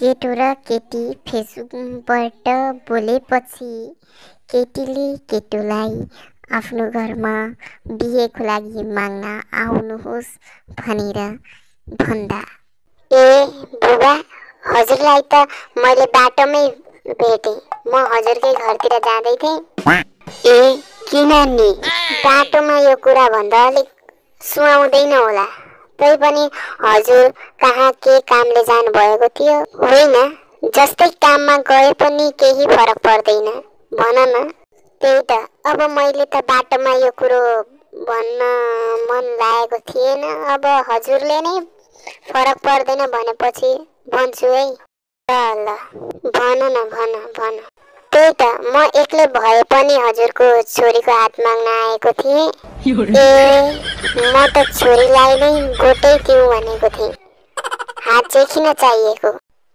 केटो र केटी फेसबुकबाट बोलेपछि केटीले केटोलाई आफ्नो घरमा बिहेको लागि माग्न आउनुहोस् भनेर भन्दा, ए बुबा, हजुरलाई त मैले बाटोमै भेटेँ, म हजुरकै घरतिर जाँदै थिएँ। ए किन नि, बाटोमा यो कुरा भन्दा अलिक सुहाउँदैन होला, तैपनि हजुर कहाँ के कामले जानुभएको थियो? होइन, जस्तै काममा गए पनि केही फरक पर्दैन, भन न। त्यही त, अब मैले त बाटोमा यो कुरो भन्न मन लागेको थिएन, अब हजुरले नै फरक पर्दैन भनेपछि भन्छु है। ल भन न, भन। त्यही त, म एक्लै भए पनि हजुरको छोरीको हात माग्न आएको थिएँ। ए, म त छोरीलाई नै गोटै दिउँ भनेको थिएँ, हात चाहिँ किन चाहिएको?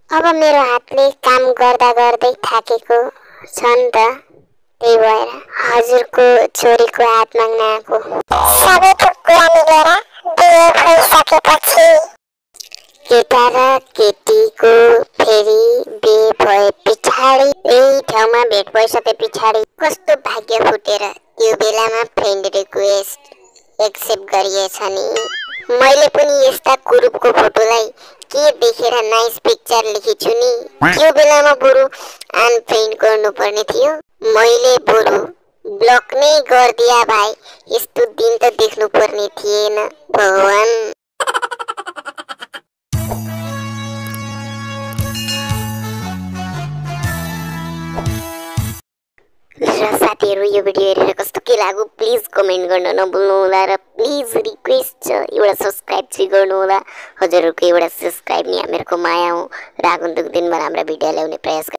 अब मेरो हातले काम गर्दा गर्दै थाकेको छ नि त, त्यही भएर हजुरको छोरीको हात माग्न आएको। सबै थोक कुरा मिलेर बिहे भइसकेपछि केटा र केटीको फेरि बिहे भए पछाडि यही ठाउँमा भेट भइसके पछाडि कस्तो भाग्य फुटेर त्यो बेलामा फ्रेन्ड रिक्वेस्ट एक्सेप्ट गरिएछ नि। मैले पनि यस्ता कुरूपको फोटोलाई के देखेर नाइस पिक्चर लेखेछु नि, त्यो बेलामा बरु अनफ्रेन्ड गर्नुपर्ने थियो। मैले बरु ब्लक नै गरिदिया भाइ, यस्तो दिन त देख्नु पर्ने थिएन भगवान। र साथीहरू, यो भिडियो हेरेर कस्तो के लाग्यो प्लिज कमेन्ट गर्न नभुल्नु होला, र प्लिज रिक्वेस्ट छ एउटा सब्सक्राइब चाहिँ गर्नु होला। हजुरहरूको एउटा सब्सक्राइब नि हामीहरूको माया हो, र आगन्तुक दिनमा राम्रा भिडियो ल्याउने प्रयास